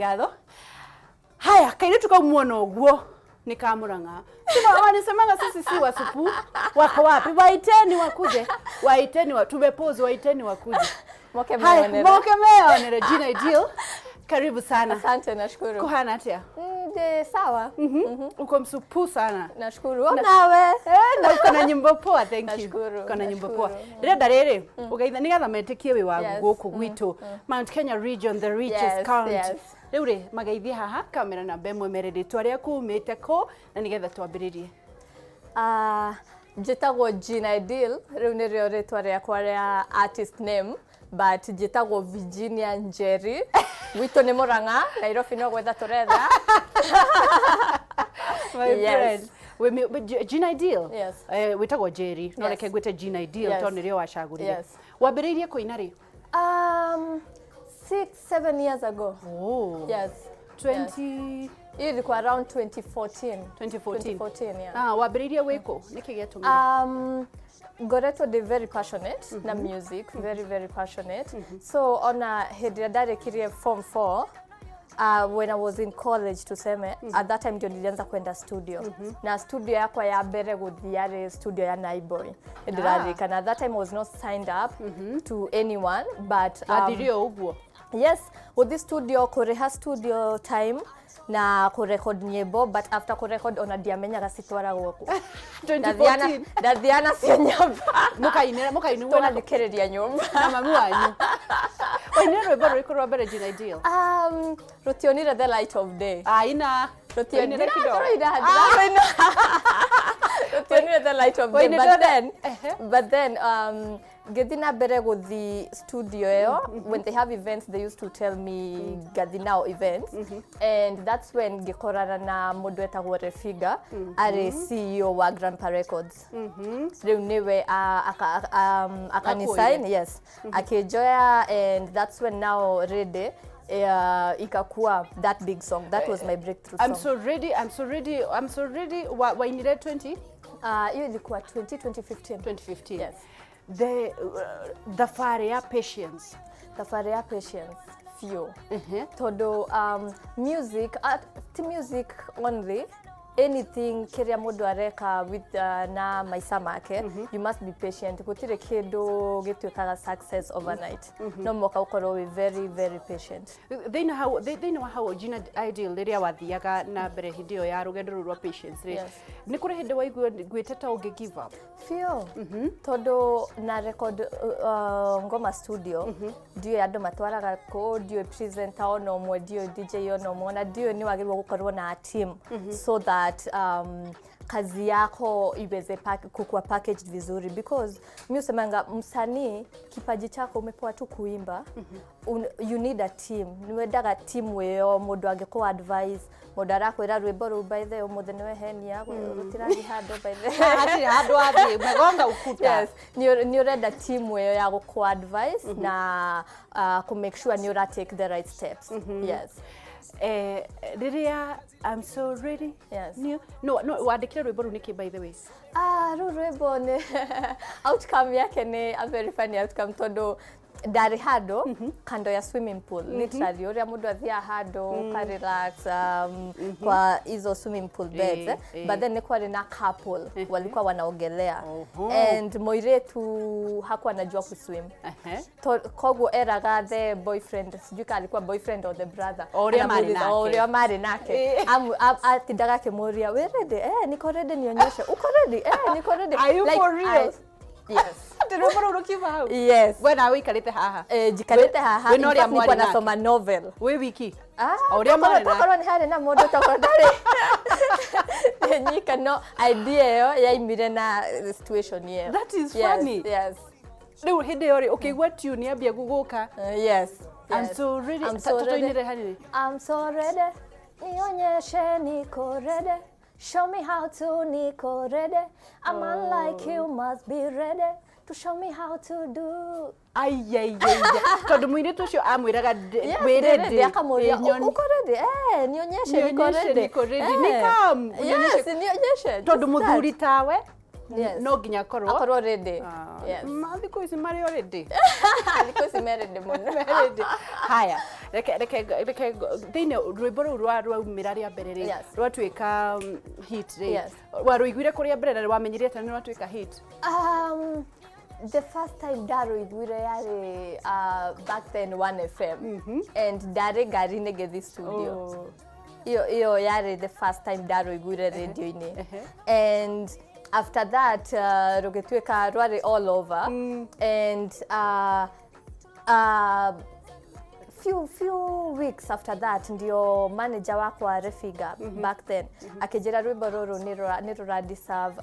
Ngatho. Haya, kairitu kau muona ũguo nĩ ka Murang'a. Sima wanisemanga sisi si wasupu. Wako wapi? Waiteni wakuje. Waiteni wa tumepose, waiteni wakuje. Moke Haya, meonere. moke meonere Gina Ideal. Karibu sana. Asante, nashukuru. Kuhana atia? Je, sawa. Uko msupu sana. Nashukuru. Onawe. Eh, na uko na nyimbo poa, thank you. Nashukuru, Uko na nyimbo poa. nashukuru. Ndĩrenda rĩrĩ, ũgeitha nĩgetha metĩkie wĩ wa Yes. gũkũ gwitũ Mount Kenya region, the richest county. Rĩu rĩ, mageithie haha kamera namba ĩmwe mere rĩtwa rĩaku, umĩte kũ, na nĩgetha twambĩrĩrie. Ah, njĩtagwo Gina Ideal, rĩu nĩrĩo rĩtwa rĩakwa rĩa artist name, but njĩtagwo Virginia Njeri. Gwitũ nĩ Murang'a, Nairobi no gwetha tũretha. My friend. Gina Ideal? Yes. Eh, wĩtagwo Njeri, no Yes. reke ngwĩte Gina Ideal tondũ nĩrĩo wacagũrire. Yes. Wambĩrĩirie kũina rĩ? 6, 7 years ago. Oh. Yes. 20 Hiyo ilikuwa around 2014. 2014. 2014, yeah. Ah, wambĩrĩirie wĩkũ? Nĩkĩ gĩatũmire? Ngoretwo ndĩ very passionate na music, very very passionate. So ona hĩndĩ ĩrĩa ndarĩkirie form 4, when I was in college, tuseme, at that time ndio nilianza kwenda studio. Na studio yakwa ya mbere gũthiĩ yarĩ studio ya Naiboy. Ndĩraririkana at that time I was not signed up to anyone, but Wathire o ũguo? Yes, gũthiĩ studio, kũrĩha studio time na kũrecord nyĩmbo, but after kũrecord ona ndiamenyaga citwaragwo kũ. 2014. Ndathiana cio nyũmba. Mũkainĩra mũkainĩrwo Tũgathikĩrĩria nyũmba. Na mami wanyu. Wainĩra rwĩmbo rũrĩkũ rwa mbere, Gina Ideal? Rũtionire the light of day. Aina. Rũtionire Wainĩra kidogo. Ndĩraroina. Rũtionire the light of day, Wainĩra but then but then ngĩthiĩ na mbere gũthiĩ studio ĩyo. When they have events, they used to tell me ngathi nao events, and that's when ngĩkorana na mũndũ etagwo Refiga, arĩ CEO wa Grandpa Records. Rĩu nĩwe akanisign, yes, akĩnjoya, and that's when now Ready ikakuwa that big song. That was my breakthrough I'm song. so ready, I'm so ready, I'm so ready. Wainire 20 Hiyo ilikuwa 20 2015. 2015. Yes. The thabarĩ ya patience. Thabarĩ ya patience biũ, tondũ music, ti music only, anything kĩrĩa mũndũ areka with na maica make, you must be patient. Gũtirĩ kĩndũ gĩtuĩkaga success overnight. No mũhaka ũkorwo wĩ very very patient. Thĩinĩ hau, thĩinĩ wa hau, Gina Ideal, rĩrĩa wathiaga na mbere hĩndĩ ĩyo ya rũgendo rũu rwa patience rĩ, nĩ kũrĩ hĩndĩ waigua nguĩte ta ũngĩ give up? Biũ, tondũ na record ngoma studio, ndiũĩ andũ matwaraga kũ, ndiũĩ presenter ona ũmwe, ndiũĩ DJ ona ũmwe, ona ndiũĩ nĩ wagĩrĩirwo gũkorwo na team so that kazi yako iweze kukuwa packaged vizuri, because mi usemanga msanii, kipaji chako umepewa tu kuimba, you need a team. Nĩwendaga team ĩyo, mũndũ angĩkũ advice, mũndũ arakwĩra rwĩmbo rũu, by the way, ũmũthĩ nĩwehenia, rũtirathiĩ handũ, by the way. Hatirĩ handũ wathiĩ, umegonga ukuta. Yes, nĩ ũrenda team ĩyo ya gũkũ advice na kũ make sure nĩ ũra take the right steps, yes. Eh, rĩrĩa I'm so ready. Yes. No, wandĩkire rwĩmbo rũu nĩkĩ, by the way? Ah, rũu rwĩmbo nĩ outcome yake nĩ a very funny outcome, tondũ ndarĩ handũ kando ya swimming pool, literally ũrĩa mũndũ athiaga handũ ka relax kwa hizo swimming pool beds, eh. But then nĩ kwarĩ na couple walikuwa wanaogelea and mũirĩtu hakuwa anajua kuswim. Koguo eraga the boyfriend, sijui kama alikuwa boyfriend or the brother. O ũrĩa marĩ Anamuuliza, nake. o ũrĩa marĩ nake. Atindaga akĩmũria, "Wĩ ready?" "Eh, niko ready." "Nionyeshe uko ready." "Eh, niko ready." Are you for real? Yes. Atĩ rwĩmbo rũu rũkiuma hau? Yes. We nawe ũikarĩte haha? Eh, njikarĩte haha. Wĩna In ũrĩa fact, nilikuwa mwarĩ nake? nasoma novel. Wĩ wiki? Ah, O ũrĩa marĩ nake. Tokorwo nĩ harĩ na mũndũ, tokorwo ndarĩ nyika, no idea ĩyo yaimire na situation ĩyo. That is Yes, funny. Yes. Rĩu hĩndĩ ĩyo rĩ, ũkĩigua tune yambia gũgũka, Yes. I'm so ready. I'm so ready. Tũtũinĩre hanini. I'm so ready. Nionyeshe niko ready. Show me how to, niko ready. A man like you must be ready to show me how to do. Aiaiaia, tondũ mũirĩtu ũcio amwĩraga Yes, wĩ ndĩ ready? ready. Akamũria, "Uko ready?" "Eh, nionyeshe niko Nionyeshe ready." niko ready. Eh. Ni come, Yes, nionyeshe. Tondũ Just mũthuri that. tawe. Yes. No nginya akorwo Akorwo ready. Ah, Yes. thikũ ici marĩ already. Thikũ ici me ready mũno. Ready. Haya, reke thĩinĩ rwĩmbo rũu rwaumĩra rĩa mbere rĩ, Yes. rwatuĩka hit rĩ, Yes. warũiguire kũrĩa mbere na wamenyire atĩa nĩ rwatuĩka hit? The first time ndarũiguire yarĩ back then 1FM and ndarĩ ngari-inĩ ngĩthiĩ studio. Oh. Iyo yarĩ the first time ndarũiguire radio-inĩ, and after that rũgĩtuĩka rwarĩ all over and few weeks after that ndio manager wakwa Refiga back then akĩnjĩra rwĩmbo rũrũ nĩ rũra deserve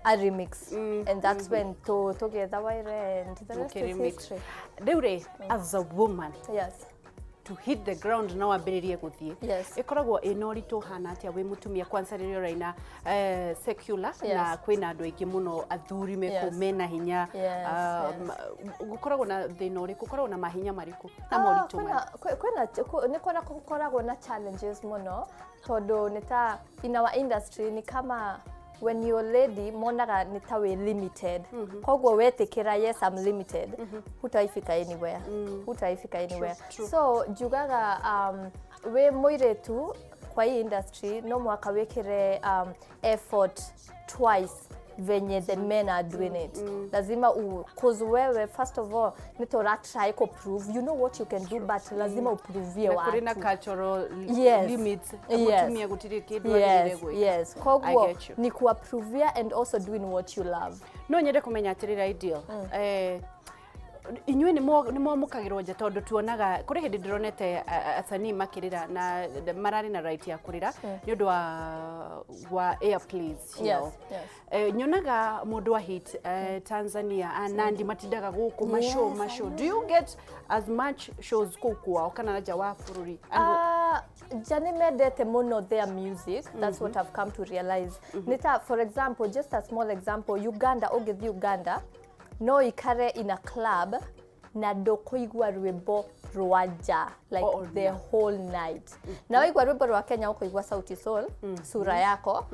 a remix, and that's when tũgĩetha Waire and the rest is Mũkĩremix. history. Rĩu rĩ, as a woman, Yes. to hit the ground na wambĩrĩrie gũthiĩ, Yes. ĩkoragwo ĩna ũritũ hana atĩa wĩ mũtumia, kwanza rĩrĩa ũraina secular na kwĩna andũ aingĩ mũno athuri mekũ mena hinya? Gũkoragwo na thĩna ũrĩkũ? Gũkoragwo na mahinya marĩkũ na moritũ marĩkũ? Kwĩna nĩ kũrĩa gũkoragwo na challenges mũno, tondũ nĩ ta in our industry ni kama when you're lady monaga nĩ ta wĩ limited. Koguo wetĩkĩra, "Yes, I'm limited," hutaifika anywhere, hutaifika anywhere. True. So njugaga wĩ mũirĩtu kwa hii industry no mwaka wĩkĩre effort twice venye the men are doing it. Lazima cause wewe first of all nĩ tũra try ku prove you know what you can do, but lazima uprovie Na kũrĩ na watu. cultural Yes. limits, Yes. mũtumia gũtirĩ kĩndũ agĩrĩire Yes, gwĩka. yes. I Koguo get you. ni kuaprovia and also doing what you love. No nyende kũmenya atĩrĩrĩ, Ideal, inyuĩ nĩ mwamũkagĩrwo nja? Tondũ tuonaga kũrĩ hĩndĩ ndĩronete asanii makĩrĩra na mararĩ na right ya kũrĩra nĩ ũndũ wa airplays ciao. Nyonaga mũndũ wa hit Tanzania, Nandi, matindaga gũkũ mashow. Yes, I Mashow, do you get as much shows kũu kwao kana nja wa bũrũri? Ja nĩ mendete mũno their music. That's what I've come to realize. Nĩ ta for example, just a small example, Uganda, ũngĩthiĩ Uganda no ikare in a club na ndũkũigua rwĩmbo rwa nja like Oh, the whole night. Na waigua rwĩmbo rwa Kenya, ũkũigua Sauti Sol, Sura Yako,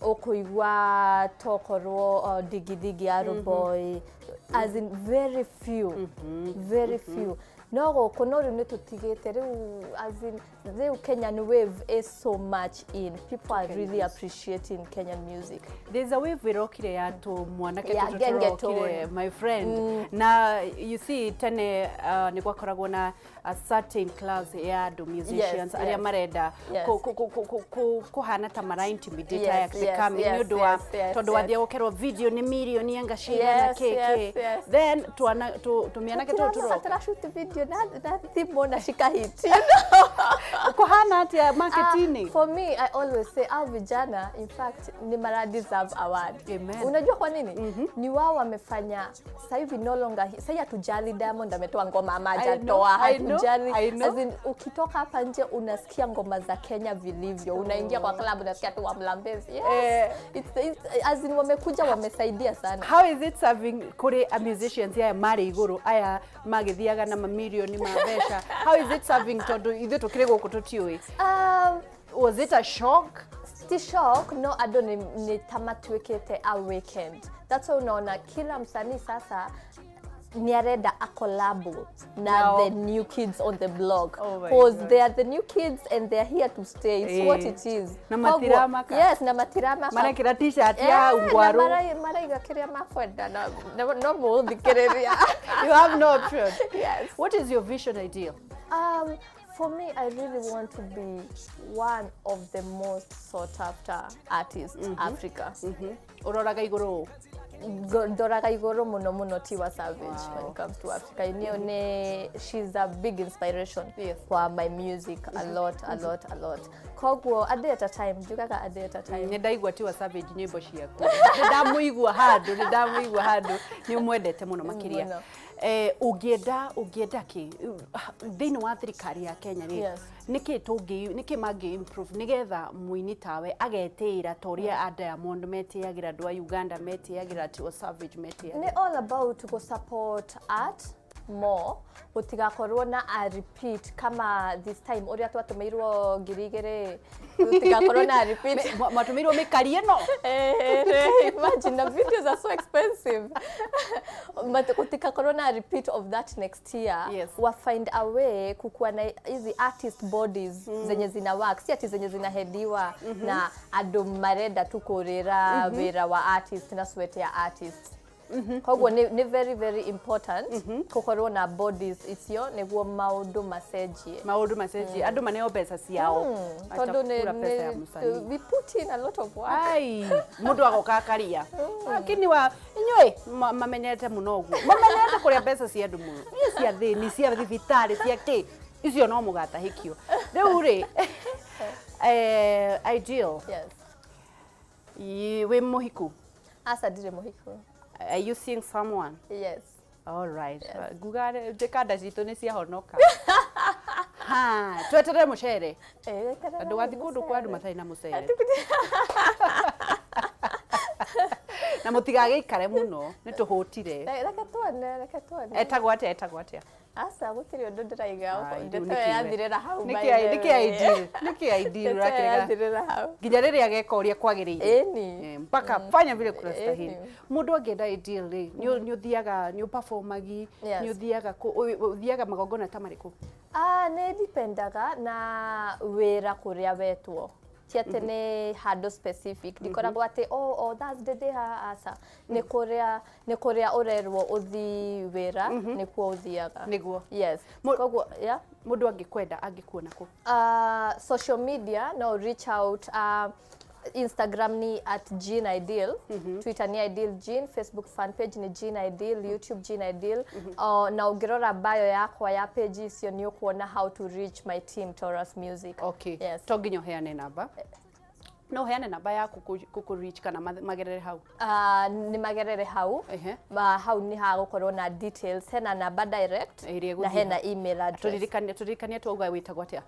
ũkũigua tokorwo Digidigi ya Boy, as in very few, very few. No gũkũ no rĩu nĩ tũtigĩte rĩu, as in rĩu Kenyan wave is so much in. People are really appreciating Kenyan music. There's a wave ĩrokire ya tũ mwanake Ya tũtũ gengetone. tũrokire, my friend. Na you see, tene nĩ gwakoragwo na a certain class ya andũ musicians arĩa marenda kũhana ta mara intimidate aya the coming nĩ ũndũ wa tondũ wathiĩ gũkerwo video nĩ mirioni anga cigana kĩ kĩ. Then twana tũmĩanake tũtũ tũroka. Tũrashoot video na thimũ na cikahit, you know? Kũhana atĩa marketing? For me, I always say au vijana in fact ni mara deserve award. Amen. Unajua kwa nini? Ni wao wamefanya sasa hivi no longer, sasa hatujali Diamond ametoa ngoma ama I know, hajatoa, I know, hatujali. I know. As in, ukitoka hapa nje unasikia ngoma za Kenya vilivyo. Unaingia kwa club unasikia tu Wamlambezi. Yes. It's, as in wamekuja wamesaidia sana. How is it serving kuri a musicians aya marĩ igũrũ aya magĩthiaga na mamirioni ma mbeca? How is it serving, tondũ ithuĩ tũkĩrĩ gũkũ tũtiũĩ? Was it a shock? Ti shock, no andũ nĩ ta matuĩkĩte awakened. That's why unaona kila msanii sasa ni arenda a collabo na Now. the new kids on the block, Oh my because God. they are the new kids and they are here to stay. It's what Eh. it is. Na matiramaka. Yes, na matiramaka. Marekĩra T-shirt ya Eh, na ngwarũ. Maraiga kĩrĩa makwenda na no mũthikĩrĩria. You have no option. Yes. What is your vision, Ideal? For me, I really want to be one of the most sought after artists Africa. Ũroraga igũrũ? Ndoraga igũrũ mũno mũno Tiwa Savage when it comes to Africa. Niyo nĩ she's a big inspiration for my music, a lot, a lot, a lot. Koguo a day at a time, njugaga a day at a time. Nĩ ndaigua Tiwa Savage nyĩmbo ciaku, nĩ ndamũigua handũ, nĩ ndamũigua handũ, nĩ ũmwendete mũno makĩria. Mũno. Ũngĩenda kĩ thĩinĩ wa thirikari ya Kenya rĩ? Nĩkĩ tũngĩ, nĩkĩ mangĩ improve nĩgetha mũini tawe agetĩĩra ta ũrĩa a Diamond metĩagĩra, andũ a Uganda metĩagĩra, Tiwa Savage metĩagĩra? Ni all about to support art. more, gũtigakorwo na a repeat kama this time ũrĩa twatũmĩirwo 2000, gũtigakorwo na a repeat. Mwatũmĩirwo mĩkari ĩno. Imagine, the videos are so expensive, but gũtikakorwo na repeat of that next year. Wa find a way kukuwa na hizi artist bodies zenye zina work, si ati zenye zinahediwa na andũ marenda tu kũrĩra wĩra wa artist na sweat ya artist. Koguo nĩ very very important gũkorwo na bodies icio nĩguo maũndũ macenjie. Maũndũ macenjie, andũ maneo mbeca ciao. Tondũ Acha pesa ya msanii. We put in a lot of work. Ai, mũndũ agoka akaria, lakini wa inyuĩ mamenyete mũno ũguo, mamenyete kũrĩa mbeca cia andũ mũno. Niĩ cia thĩni, cia thibitarĩ, cia kĩ icio no mũgatahĩkio rĩu rĩ. Ideal, Yes. wĩ mũhiku? Aca, ndirĩ mũhiku. Are you seeing someone? Yes. All right. Nguga njĩkanda citũ nĩ ciahonoka. Ha, tweterere mũcere. Eterera. Ndũgathiĩ kũndũ kwa andũ matarĩ na mũcere na mũtigagĩikare mũno, nĩ tũhũtire. Reke tuone, reke tuone. Etagwo atĩa? Etagwo atĩa? Aca, gũtirĩ ũndũ ndĩraiga. Ai, rĩu Ndeto nĩkĩ ĩyo yathirĩra hau, by nĩkĩ the nĩkĩ way. Ideal, nĩkĩ Ideal Ndeto ĩyo ũrakĩrega yathirĩra hau. Nginya rĩrĩa ageka ũrĩa kwagĩrĩire. Ĩni. Mpaka fanya vile kunastahili. Ĩni. Mũndũ angĩenda Ideal rĩ, nĩ ũthiaga, nĩ ũperformagi? Yes. Nĩ ũthiaga ũthiaga magongona ta marĩkũ? Ah, nĩ dipendaga na wĩra kũrĩa wetwo, ti atĩ nĩ handũ specific. Ndikoragwo atĩ oh, Thursday ndĩ haha, aca. Nĩ kũrĩa ũrerwo ũthi wĩra nĩkuo ũthiaga. Nĩguo. Yes. Koguo, yeah. Mũndũ angĩkwenda angĩkuona kũ? Social media, no reach out, Instagram ni @JeanIdeal, Twitter ni Ideal Jean, Facebook fan page ni Jean Ideal, YouTube Jean Ideal. Na ũngĩrora bio yakwa ya page icio nĩ ũkuona how to reach my team, Taurus Music. Okay. Yes. To nginya ũheane namba, no ũheane namba yaku kũkũ reach kana magerere hau? Nĩ magerere hau. Hau nĩ hagũkorwo na details, hena namba direct Ĩrĩa na ĩgũthiĩ hena hau. Email address. Tũririkanie, twauga wĩtagwo atĩa?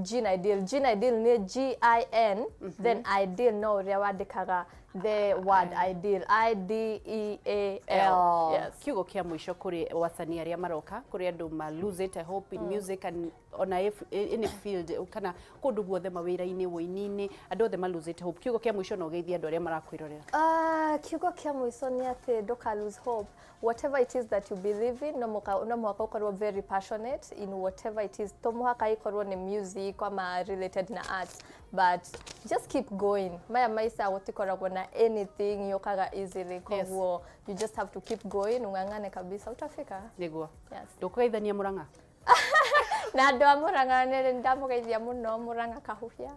@JeanIdeal. Jean Ideal nĩ Gin, then Ideal no ũrĩa wandĩkaga the word ideal, Ideal. Yes. Kiugo kĩa mũico kũrĩ wasanii arĩa maroka, kũrĩ andũ ma lose hope in music and ona if any field kana kũndũ guothe, mawĩra-inĩ, wũini-inĩ, andũ othe ma lose hope, kiugo kĩa mũico na ũgeithie andũ arĩa marakwĩrorera. Kiugo kĩa mũico nĩ atĩ ndũka lose hope. Whatever it is that you believe in, no mũhaka ũkorwo very passionate in whatever it is. To mũhaka ikorwo nĩ music ama related na arts, but just keep going. Maya maica gũtikoragwo na anything yũkaga easily, koguo you just have to keep going, ung'ang'ane kabisa, utafika. Nĩguo. Yes. Ndũkũgeithania Mũrang'a? Na andũ a Mũrang'a nĩ ndamũgeithia mũno, Mũrang'a Kahuhia.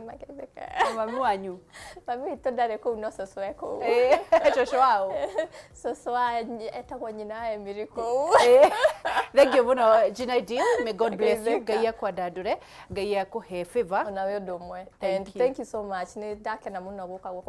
Mageithĩke. Mami wanyu? Mami witũ ndarĩ kũu, no cũcũ e kũu. Cũcũ wao? Cũcũ wa etagwo nyina wa Emily kũu. Thank you mũno, Jean Ideal. May God bless you. Geithĩka. Ngai akwandandũre, Ngai akũhe favor. Ona we ũndũ ũmwe. Thank And you. thank you so much, nĩ ndakena mũno gũka gũkũ.